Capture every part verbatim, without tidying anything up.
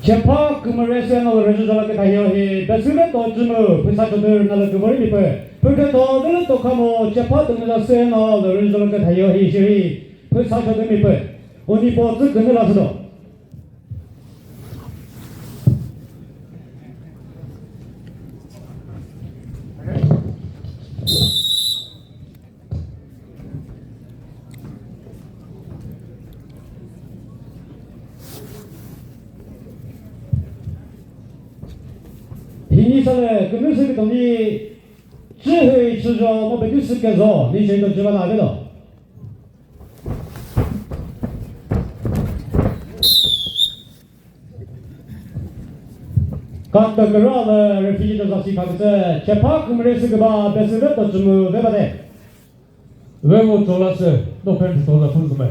Chepha kümüre sü no lü rüzhü zhola kütha yo hi, Besühveto Cümu, Phusachodü rüna lü küvori mi pü. Pükre to vele to khamo, chepha tümüza sü no lü rüzhü zhola kütha yo hi shiri, Phusachodü mi pü. Uni po tsü künü la sü do. Hini sale kümüsü kütoni chühü chüjo mo bedü sü kezo ni chendo chüva na velo. Kantö küralü referee to zasi khaküsü, chepha kümüre sü küba Besühveto Cümu ve bade. Ve mu chola sü, no pen to la phun züme.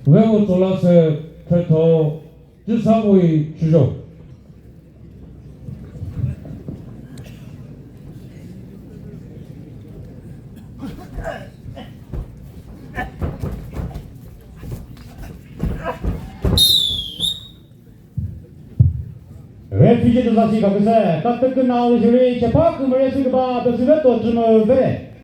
Ve mu chola sü, phetho, Cüsa ui chüjo. Referee to zasi khaküsü, kantö künalü shiri, chepha kümüre sü küba Besühveto Cümu ve.